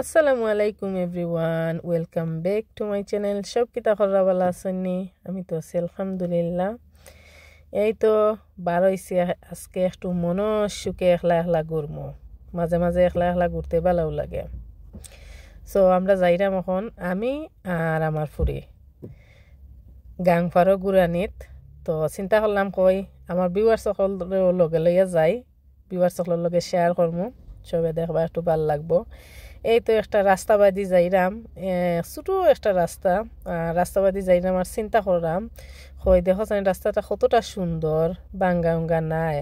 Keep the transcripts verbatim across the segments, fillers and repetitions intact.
আসসালামু আলাইকুম everyone, welcome back to my channel। সব কিতা কররা, ভালা আছইন নি? আমি তো আছি আলহামদুলিল্লাহ। এই তো বার অইছি আ-, আজকে একটু মনর সুখে একলা একলা ঘুরমু। মাঝে মাঝে একলা একলা ঘুরতে ভালাও লাগে। So আমরা যাইরাম অখন, আমি আর আমার ফুরি গাংফারো ঘুরানিত। তো চিন্তা করলাম কই আমার viewers অকলরেও লগে লইয়া যাই, viewers অকলর লগে share করমু, সবে দেখবা একটু ভালা লাগবো। এই তো একটা রাস্তা বাদি যাইরাম, এ, ছোট একটা রাস্তা, আহ, রাস্তা বাদি যাইরাম আর চিন্তা কররাম, কই দেখো চাইন রাস্তাটা কতটা সুন্দর, ভাঙ্গা উঙ্গা নাই।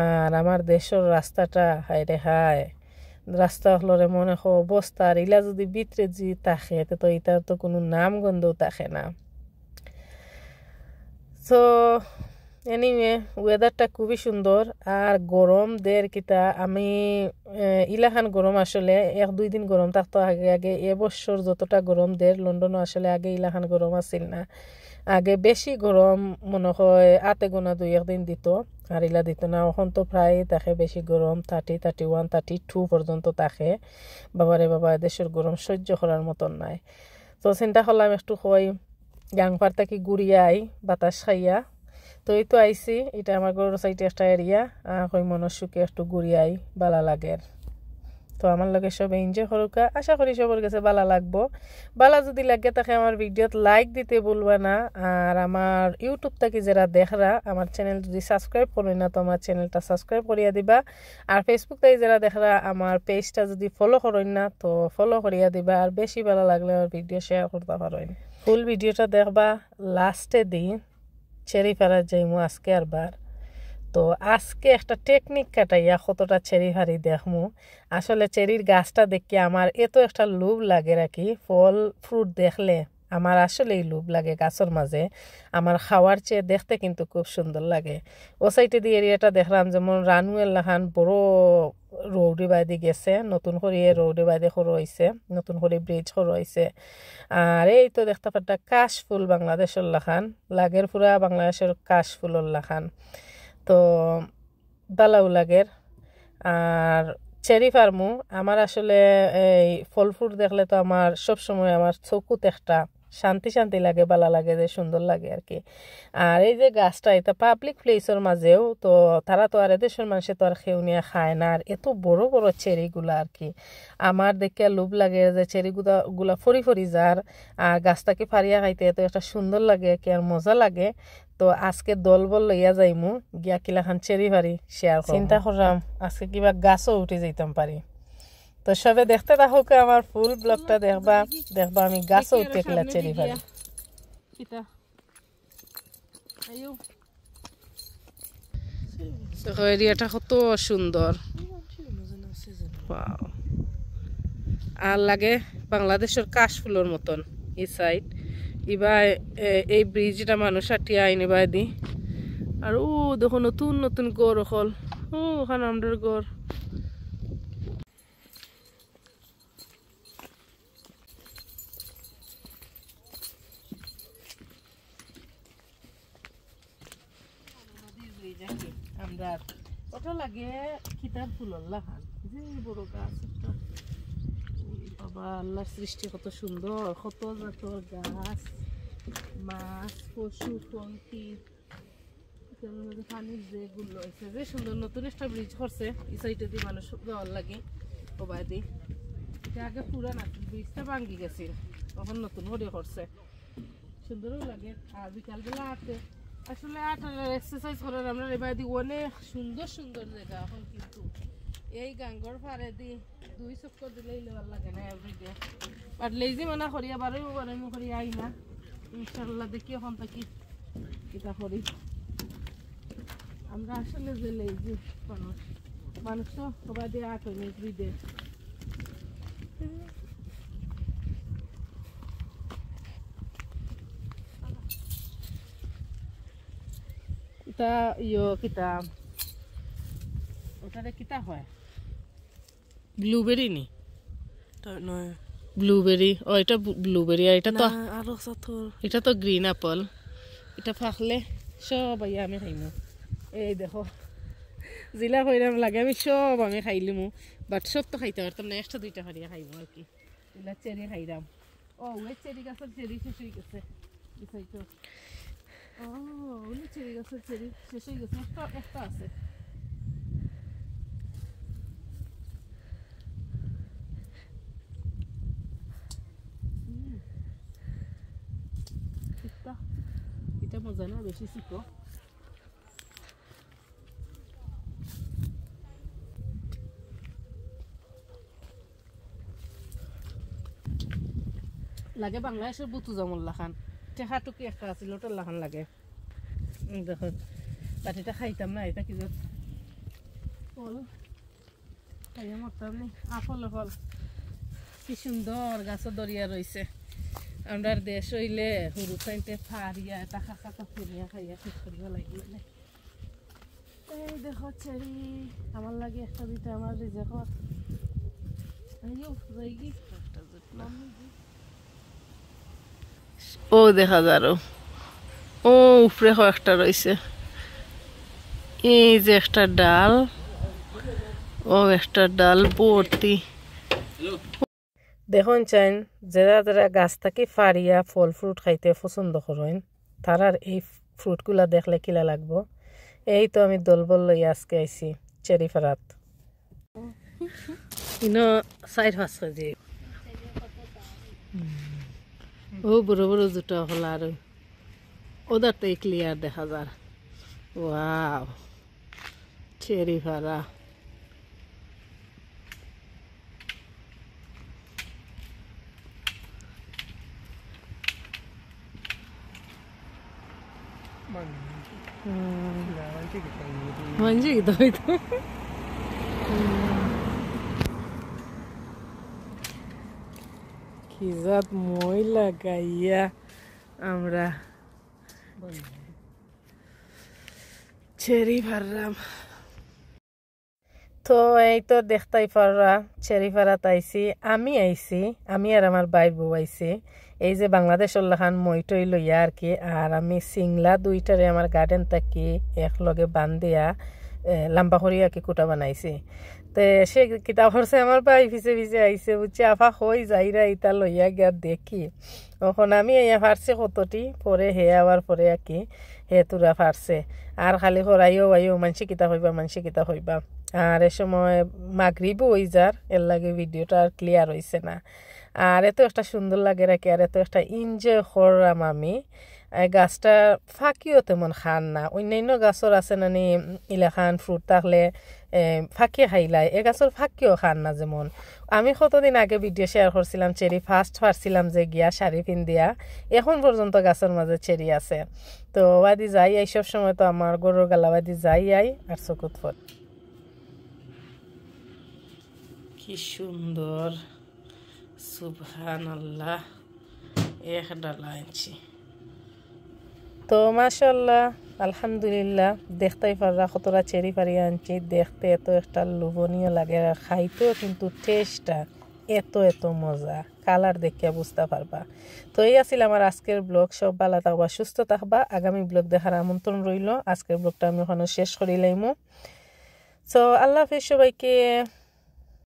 আর আমার দেশর রাস্তাটা হায় রে হায়, রাস্তা অকলর এমন এক অবস্থা, আর ইলা যদি ভিতরে যদি থাকে, তে তো ইতার তো কুনু নাম গন্ধও থাকে না। So anyway, weatherটা খুবই সুন্দর। আর গরম দের কিতা, আমি, এ, ইলাখান গরম আসলে এক দুই দিন গরম থাকতো আগে আগে। এবছর যতটা গরম দের লন্ডনও আসলে আগে ইলাখান গরম আছিল না। আগে বেশি গরম মনে হয় আতে গোনা দুই একদিন দিত, আর ইলা দিত না। অখন তো প্রায় থাকে বেশি গরম, thirty, thirty one, thirty two পর্যন্ত থাকে। বাবারে বাবা, দেশর গরম সহ্য করার মতন নাই। তো চিন্তা করলাম একটু কই গাংফার থাকি ঘুরিয়া আই, বাতাস খাইয়া। তো এই তো আইছি, ইটা আমার ঘরর সাইডে একটা area, আহ, কই মনর সুখে একটু ঘুরিয়া আই, ভালা লাগের। তো আমার লগে সবে enjoy করুকা, আশা করি সবর গেছে ভালা লাগবো। ভালা যদি লাগে থাকে আমার videoত like দিতে ভুলবা না, আর আমার YouTube থাকি যেরা দেখরা আমার channel যদি subscribe করইন না, তো আমার channelটা subscribe করিয়া দিবা। আর Facebook থাকি যেরা দেখরা আমার pageটা যদি follow করইন না, তো follow করিয়া দিবা। আর বেশি ভালা লাগলে আমার video share করতা পারইন। Full videoটা দেখবা, lastএ দি চেরি ফারাত যাইমু আজকে আরবার। তো আজকে একটা technique খাটাইয়া কতটা চেরি ফারি দেখমু। আসলে চেরির গাছটা দেখি আমার এত একটা লোভ লাগে আর কি, ফল fruit দেখলে আমার আসলেই লোভ লাগে গাছর মাঝে। আমার খাওয়ার চেয়ে দেখতে কিন্তু খুব সুন্দর লাগে। ও সাইডে দি areaটা দেখরাম, যেমন রানুয়ের লাখান বড় road বায়দি গেছে, নতুন করি road বায়দি করা অইছে, নতুন করি bridge করা অইছে। আর এই তো দেখতা পাররা কাশফুল, বাংলাদেশর লাখান লাগের, পুরা বাংলাদেশর কাশফুলর লাখান। তো ভালাও লাগের। আর চেরি ফারমু, আমার আসলে এই ফল fruit দেখলে তো আমার সব সময় আমার চকুত একটা শান্তি শান্তি লাগে, ভালা লাগে, যে সুন্দর লাগে আর কি। আর এই যে গাছটা, এটা public placeর মাঝেও, তো তারা তো আর এদেশর মানষে তো আর কেউ নিয়া খায় না। আর এত বড় বড় চেরিগুলা আর কি, আমার দেখিয়া লোভ লাগে যে চেরিগুলা, গুলা ফরি ফরি যার, আর গাছ থাকি ফারিয়া খাইতে এত একটা সুন্দর লাগে আর কি, আর মজা লাগে। তো আজকে দলবল লইয়া যাইমু, গিয়া কিলাখান চেরি ফারি share করমু। চিন্তা করলাম আজকে কিবা গাছও উঠি যাইতাম পারি। তো সবে দেখতে থাকুক আমার full vlogটা, দেখবা, দেখবা আমি গাছও উঠতে কিলা চেরি ফারি। কিতা? আইও। দেখো areaটা কত সুন্দর। Wow। আর লাগে বাংলাদেশর কাশফুলর মতন এই side। ইবা, এ, এই bridgeটা মানুষ আটিয়া আইন ইবায়দি। আর ও দেখো নতুন নতুন ঘর অকল। ও, ওখানে আমরার ঘর। নদীর bridge আর কি। আমরা ওটা লাগে কিতার ফুলর লাখান, যে বড় গাছ একটা। ওরে বাবা, আল্লাহর সৃষ্টি কত সুন্দর, কত জাতর গাছ, মাছ, পশু, পঙ্খী। এটার মধ্যে পানির যে গুলো আছে, যে সুন্দর নতুন একটা bridge করছে, এই sideএ দি মানুষ যাওয়ার লাগি, ওবায়দি। এটা আগে পুরান আছিল, bridgeটা ভাঙ্গি গেছিল, এখন নতুন করে করছে। সুন্দরও লাগে। আর বিকালবেলা আটতে, আসলে আটার আর exercise করার আমরা এবায়দি অনেক সুন্দর সুন্দর জায়গা এখন, কিন্তু এই গাঙ্গর পাড়েদি দুই চক্কর দিলেই লেওয়ার লাগে না everyday। But lazy মানা করি, আবার ওই ওবার আমি করি আই না। ইনশাল্লাহ দেখি এখন থাকি কিতা করি। আমরা আসলে যে lazy মানুষ, মানুষ তো সবাই দিয়ে আট হয়নি everyday। ইতা ইয়ো কিতা, ওটারে কিতা হয়? Blueberry নি? তা নয়। Blueberry, ও, এটা বু-, blueberry, আর এটা তো, না, আরো সাথর। এটা তো green apple। এটা ফাকলে সব আইয়া আমি খাইমু। এই দেখো, যেলা কইরাম লাগে আমি সব আমি খাইলিমু, but সব তো খাইতা পারতাম না, একটা দুইটা ফারিয়া খাইমু আর কি। ইলা চেরি খাইরাম। ও, ওই চেরি গাছর চেরি শেষ অই গেছে। বুঝাই তো। ও, ওই চেরি গাছর চেরি শেষ অই গেছে। একটা, একটা আছে। হুম। এটা, এটা মজা না, বেশি চিকো। লাগে বাংলাদেশর বুতু জামর লাখান। টেকা টুকি একটা আছিল, ওটার লাখান লাগে। উম, দেখো, বাটিটা খাইতাম না, এটা কি জাত? ফল। খাইয়া মরতাম নি। আফল ফল। কি সুন্দর গাছও দরিয়া রইছে। আমরার দেশ অইলে হুরু সাইনতে ফারিয়া, এটা খাসা তো ফুরিয়া খাইয়া শেষ করিয়া লাগবে। এই দেখো চেরি, আমার লাগে একটা দুইটা আমার রিজেক্ট। আইও, যাইগি। ও দেখা যার, ও উপরে কয়েকটা রইছে। এই যে একটা ডাল, ও একটা ডাল ভর্তি। দেখইন চাইন, যেরা যেরা গাছ থাকি ফারিয়া ফল ফ্রুট খাইতে পছন্দ করইন, তারার এই ফ্রুটগুলা দেখলে কিলা লাগবো। এই তো আমি দলবল লইয়া আজকে আইছি চেরি ফারাত। ইনো চাইর পাঁচ কেজি। ও বড় বড় জুটা হলা আর ওদারটাই ক্লিয়ার দেখা যার। ওয়াও, চেরি ফারা। হুম। মানছি কি তো হইতো। হুম। কি জাত মই লাগাইয়া আমরা চেরি ফাররাম। তো এই তো দেখতাই ফাররা, চেরি ফারাত আইছি, আমি আইছি, আমি আর আমার ভাইর বউ আইছি। এই যে বাংলাদেশর লাখান মই টই লইয়া আর কি, আর আমি সিংলা দুইটারে আমার গার্ডেন থাকি একলগে বান্ধিয়া, এ, লম্বা করি আর কি কুটা বানাইছি। তে সে কিতা করছে, আমার ভাই পিছে পিছে আইছে, বুঝছে, "আফা, কই যাইরা, ইতা লইয়া গিয়া দেখি।" অখন আমি আইয়া ফারছি কতটি, পরে হে আবার পরে আর কি, হে তুরা ফারছে। আর খালি কর, "আইও, আইও, মানষে কিতা কইবা, মানষে কিতা কইবা।" আর এ সময় মাগরিবও অই যার, এর লাগি ভিডিওটা আর ক্লিয়ার অইছে না। আর এত একটা সুন্দর লাগে রাখি, আর এত একটা এনজয় করলাম আমি। এই গাছটা ফাকিও তেমন খার না, অন্যান্য গাছর আছে নানি, উম, ইলাখান ফ্রুট থাকলে, এ, ফাকিয়ে খাইলায়, এ গাছর ফাকিও খার না। যেমন আমি কতদিন আগে ভিডিও শেয়ার করছিলাম, চেরি ফার্স্ট ফারছিলাম যে গিয়া শাড়ি পিন্দিয়া, এখন পর্যন্ত গাছর মাঝে চেরি আছে। তো ওয়াদি যাই আই, সব সময় তো আমার গরুর গালাবাদি যাই আই আর চকুত ফট। কি সুন্দর, সুবহানাল্লাহ, এক ডালা আনছি। তো মাশাআল্লাহ, আলহামদুলিল্লাহ, দেখতাই ফাররা কতটা চেরি ফারিয়া আনছি। দেখতে এত একটা লোভনীয় লাগে, আর খাইতেও কিন্তু টেস্টটা এত এত মজা, কালার দেখিয়া বুঝতা ফারবা। তো এই আছিল আমার আজকের ব্লগ। সব ভালা থাকবা, সুস্থ থাকবা, আগামী ব্লগ দেখার আমন্ত্রণ রইলো। আজকের ব্লগটা আমি ওখানে শেষ করি লাইমু। তো আল্লাহ হাফিজ সবাইকে।